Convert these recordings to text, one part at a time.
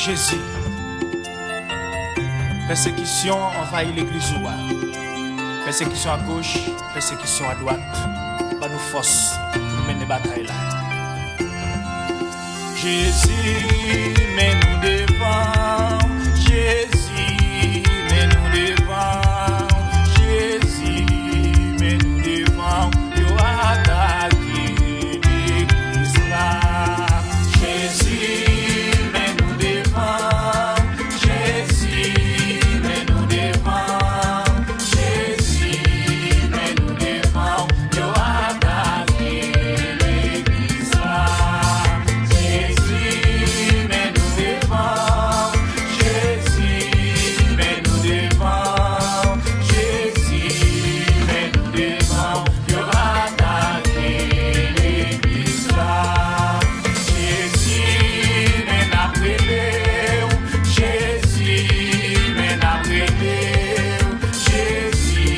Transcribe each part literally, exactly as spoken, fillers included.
Jezi, pèsekisyon anvayi legliz ou a. Pèsekisyon agoch, pèsekisyon adwat. Ban nou fòs pou nou mennen batay la. Jezi, men nou devan. Jezi, men nou devan. Jezi, men nou devan. Yo atake legliz la. Jezi, men nou devan. Jezi, men nou devan. Jezi, men nou devan. Yo atake legliz la. Jezi, men nou devan. Jezi, men nou devan. Jezi, men nou devan. Yo atake legliz la. Jezi, men n ap rele w. Jezi, men n ap rele w. Jezi,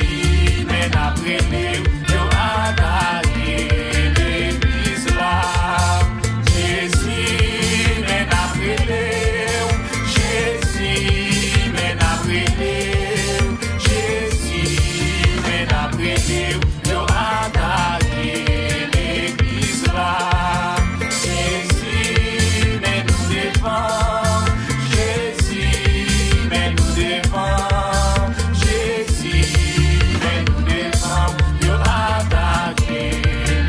men n ap rele w. Yo atake legliz la. Jezi, men n ap rele w. Jezi, men n ap rele w. Jezi, men n ap rele w. Yo atake legliz la. Jezi, men nou devan. Jezi, men nou devan. Jezi, men nou devan. Yo atake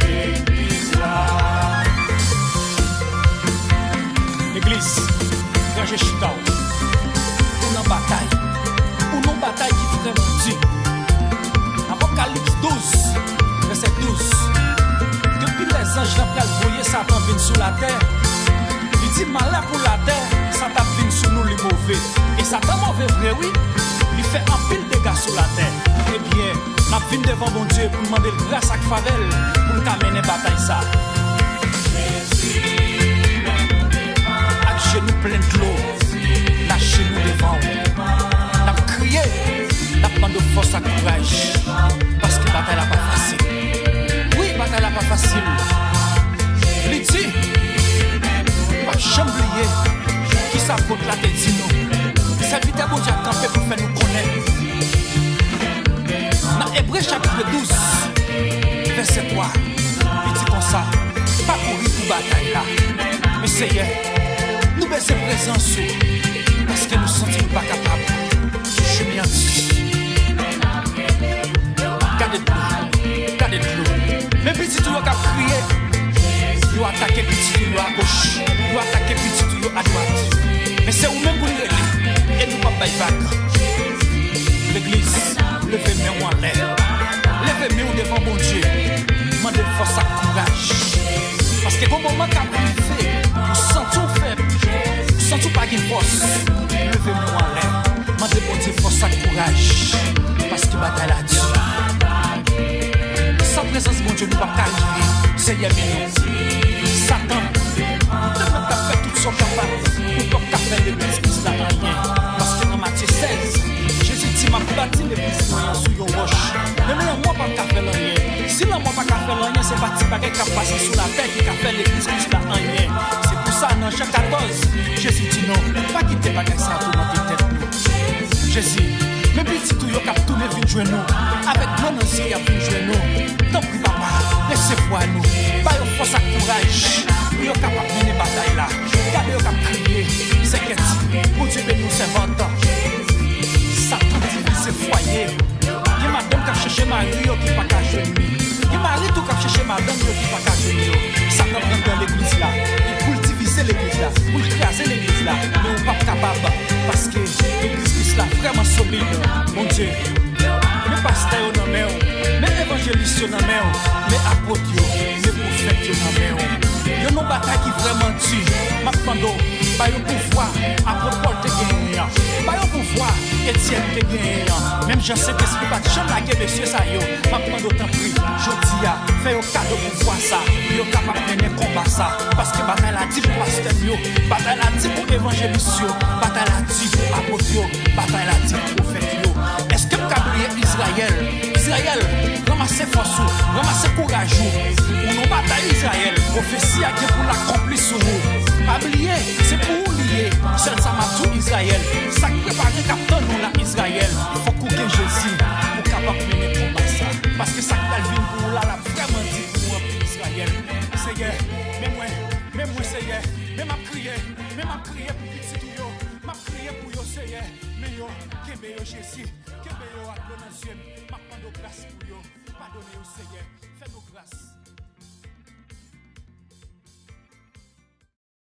legliz la. Legliz, ranje chita w. Ou nan batay. Ou nan batay ki vrèman di. Apokalips douz, vèsè douz. Depi lèzanj lan pral voye Satan vin sou latè, li di malè pou latè, sa t ap vin sou nou li move. E Satan move vre wi, li fè anpil dega sou latè. Ebyen, n ap vin devan Bondye pou n mande l gras ak favè l pou n ka mennen batay sa. Ak jenou plen dlo, n a jenou devan w. N ap kriye, n ap mande w fòs ak kouraj, paske batay la pa fasil. Wi, batay la pa fasil. Li di, m p ap janm bliye kisa apot la te di nou. Sèvitè Bondye a kanpe pou fè nou konnen. Nan Ebre chapit douz, vèsè twa, li di konsa, pa kouri pou batay la. Men Seyè, nou bezwen prezans ou, paske nou santi nou pa kapab. Jimmy Andy, gade dlo, gade dlo. Men pitit ou yo k ap kriye, yo atake pitit ou yo agoch, yo atake pitit ou yo adwat. Men se ou menm pou n rele, e nou p ap bay vag. Legliz, leve men w anlè. Leve men w devan Bondye. Mande l fòs ak kouraj. Paske gon moman k ap rive, ou santi w fèb, ou santi w pa gen fòs. Leve men w anlè. Mande Bondye fòs ak kouraj. Paske batay la di. San prezans Bondye, nou p ap ka rive. Seyè, men nou. Satan, ou te mèt ap fè tout sa w kapab. Ou p ap ka fè legliz Kris la anyen. Paske nan Matye sèz, Jezi di, m ap bati legliz mwen an sou yon wòch. Men lanmò p ap ka fè l anyen. Si lanmò pa ka fè l anyen, se pa ti bagay k ap pase sou latè ki ka fè legliz Kris la anyen. Se pou sa, nan Jan katòz, Jezi di nou, pa kite bagay sa a toumante tèt nou. Jezi, men pitit ou yo k ap tounen vin jwenn ou, avèk dlo nan zye y ap vin jwenn ou. Tanpri, Papa, resevwa nou. Ba yo fòs ak kouraj pou yo kapab mennen batay la. Gade yo k ap kriye, sèkèt. Bondye beni w, sèvant. Satan divize fwaye. Gen madanm k ap chèche mari yo ki pa ka jwenn li. Gen mari tou k ap chèche madanm yo ki pa ka jwenn yo. Satan pran tan legliz la. Li pou l divize legliz la, pou l kraze legliz la. Men ou p ap kapab, paske legliz Kris la vrèman solid. Bondye, men pastè yo nan men w, men evanjelis yo nan men w, men apot yo, men pwofèt yo nan men w. Yo nan batay ki vrèman di. M ap mande w, ba yo pouvwa apot Pòl te genyen an. Ba yo pouvwa Etyèn te genyen an. Menm jan Sentespri pa t janm lage mesye sa yo, m ap mande w tanpri, jodi a, fè yo kado pouvwa sa, pou yo kapab mennen konba sa. Paske batay la di pou pastè m yo, batay la di pou evanjelis yo, batay la di pou apot yo, batay la di pou pwofèt yo. Èske m ka bliye Izrayèl? Izrayèl, ranmase fòs ou, ranmase kouraj ou. Ou nan batay, Izrayèl, pwofesi a gen pou l akonpli sou ou. Pa bliye, se pou ou li ye. Sèl sa Men m ap priye pou pitit ou yo. M ap priye pou yo, Seyè. Men yo, kenbe yo, Jezi. Kenbe yo ak dlo nan zye m. M ap mande w gras pou yo. Padone yo, Seyè. Fè nou gras.